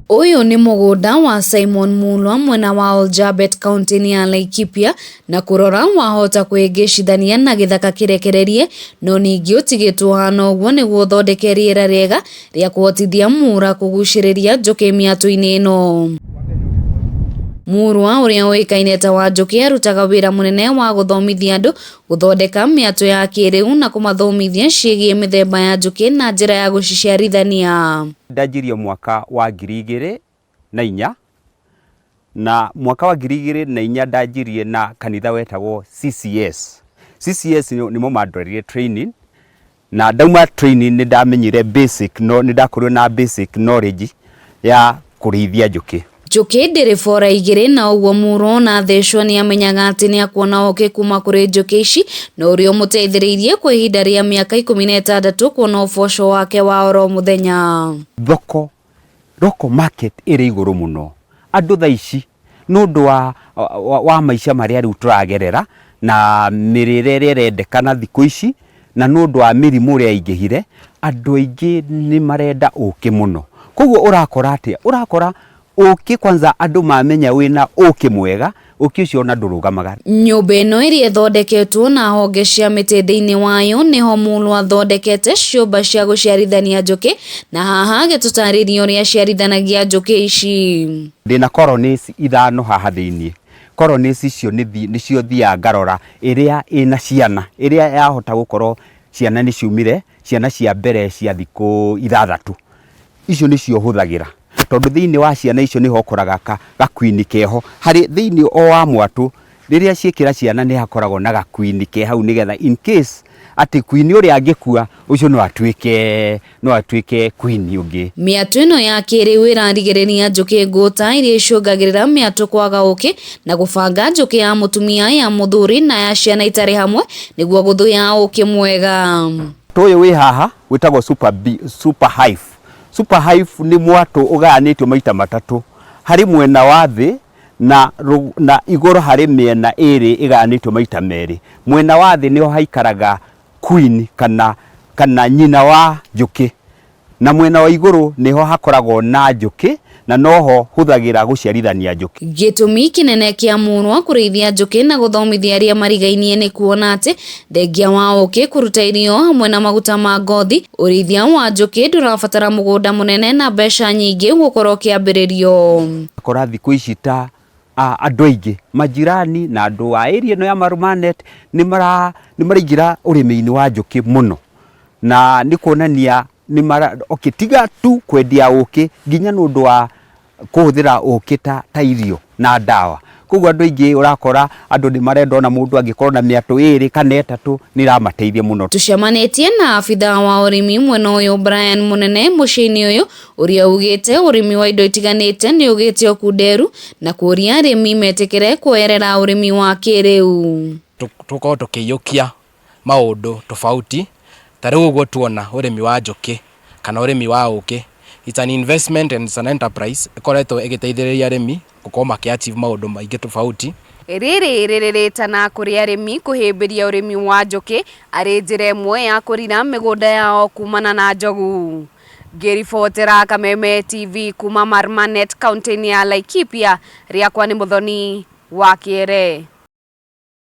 Ũyũ nĩ mũgũnda wa Simon Mulwa mwena wa Oljabet kauntĩ-inĩ ya Laikipia na kũrora wahota kwĩhĩngĩcithania na gĩthaka kĩrekererie no ningĩ ũtigĩtwo ũhana ũguo nĩguo ũthondeke rĩera rĩega rĩa kũhotithia muura kũgucĩrĩria njũkĩ mĩatũ-inĩ ĩno. Murwa ũrĩa ũĩkaine ta Wanjũkĩ arutaga wĩra mũnene wa gũthomithia andũ gũthondeka mĩatũ ya kĩrĩu na kũmathomithia ciĩgiĩ mĩthemba ya njũkĩ na njĩra ya gũciciarithania. Ndanjirie mwaka wa 2004, na mwaka wa 2004 ndanjirie na kanitha wetagwo CCS. CCS nĩmo mandwarire training, na ndauma training nĩ ndamenyire basic, no nĩ ndakorirwo na basic knowledge ya kũrĩithia njũkĩ. Njũkĩ ndĩrĩ bora igĩrĩ na ũguo Muro ona thecwo nĩamenyaga atĩ nĩakuona ũkĩ kuma kũrĩ njũkĩ ici na ũrĩa ũmũteithĩrĩirie kwa ihinda rĩa mĩaka 16 kuona ũboco wake wa oro mũthenya. Thoko, local market ĩrĩ igũrũ mũno. Andũ thaa ici nĩ ũndũ wa, wa, wa maica marĩa rĩu tũragerera na mĩrĩre ĩrĩa ĩrendekana thikũ ici na nĩ ũndũ wa mĩrimũ ũrĩa yaingĩhire, andũ aingĩ nĩ marenda ũkĩ mũno. Koguo ũrakora atĩa? Ũrakora ũkĩ kwanza andũ mamenya wĩna ũkĩ mwega, ũkĩ ũcio ona ndũrũgamaga. Nyũmba ĩno ĩrĩa ĩthondeketwo na honge cia mĩtĩ thĩinĩ wayo nĩho Mulwa athondekete ciũmba cia gũciarithania njũkĩ na haha agĩtũtarĩria ũrĩa aciarithanagia njũkĩ ici. Ndĩna colonies ithano haha thĩinĩ. Colonies icio nĩcio thiaga ngarora ĩrĩa ĩna ciana, ĩrĩa yahota gũkorwo ciana nĩ ciumire, ciana cia mbere cia thikũ ithathatũ. Icio nĩcio hũthagĩra tondũ thĩinĩ wa ciana icio nĩho ũkoraga gakuini keho. Harĩ thĩinĩ o wa mwatũ rĩrĩa ciĩkĩra ciana nĩ hakoragwo na gakuini ke hau nĩgetha in case atĩ kuini ũrĩa angĩkua ũcio no atuĩke no atuĩke kuini ũngĩ. Mĩatũ ĩno ya kĩrĩu ĩrarigĩrĩria njũkĩ ngũta iria icũngagĩrĩra mĩatũ kwaga ũkĩ na gũbanga njũkĩ ya mũtumia ya mũthuri na ya ciana itarĩ hamwe nĩguo gũthũya ũkĩ mwega. Mwatũ ũyũ wĩ haha wĩtagwo super bee, super hive. Super hive nĩ mwatũ ũgayanĩtio maita matatũ, harĩ mwena wa thĩ na, na igũrũ harĩ mĩena ĩrĩ ĩgayanĩtio maita merĩ. Mwena wa thĩ nĩho haikaraga queen kana, kana nyina wa njũkĩ, na mwena wa igũrũ nĩho hakoragwo na njũkĩ na noho hũthagĩra gũciarithania njũkĩ. Gĩtũmi kĩnene kĩa Mũrwa kũrĩithia njũkĩ na gũthomithia arĩa marigainie nĩ kuona atĩ thengia wa ũkĩ kũruta irio hamwe na maguta ma ngothi, ũrĩithia wa njũkĩ ndũrabatara mũgũnda mũnene na mbeca nyingĩ gũkorwo ũkĩambĩrĩrio. Kora thikũ ici ta andũ aingĩ majirani na andũ a area ĩno ya Marumanet nĩ maraingĩra ũrĩmi-inĩ wa njũkĩ mũno, na nĩ kuonania nĩ mara, okay, tiga tu kwendia ũkĩ nginya nĩ ũndũ wa kũhũthĩra ũkĩ ta, ta irio na ndawa. Koguo andũ aingĩ ũrakora andũ nĩ marenda ona mũndũ angĩkorwo na mĩatũ ĩrĩ kana ĩtatũ nĩ ĩramateithia mũno. Tũcemanĩtie na abithaa wa ũrĩmi mwena ũyũ Brian Mũnene mũciĩ-inĩ ũyũ ũrĩa ugĩte ũrĩmi wa indo itiganĩte nĩ ũgĩte ũkunderu na kũria arĩmi metĩkĩre kuoyerera ũrĩmi wa kĩrĩu. Tũkorwo tũkĩiyũkia maũndũ tofauti ta rĩu ũguo tuona ũrĩmi wa njũkĩ kana ũrĩmi wa ũkĩ, it's an investment and it's an enterprise ĩkoretwo ĩgĩteithĩrĩria arĩmi gũkorwo makĩ achieve maũndũ maingĩ tofauti. Rĩrĩ rĩrĩ rĩtana kũrĩ arĩmi kũhĩmbĩria ũrĩmi wa njũkĩ arĩ njĩra ĩmwe ya kũrira mĩgũnda yao kumana na njogu. Ngĩribotera Kameme TV kuma Marmanet kaunti-inĩ ya Laikipia, rĩakwa nĩ Mũthoni wa Kĩere.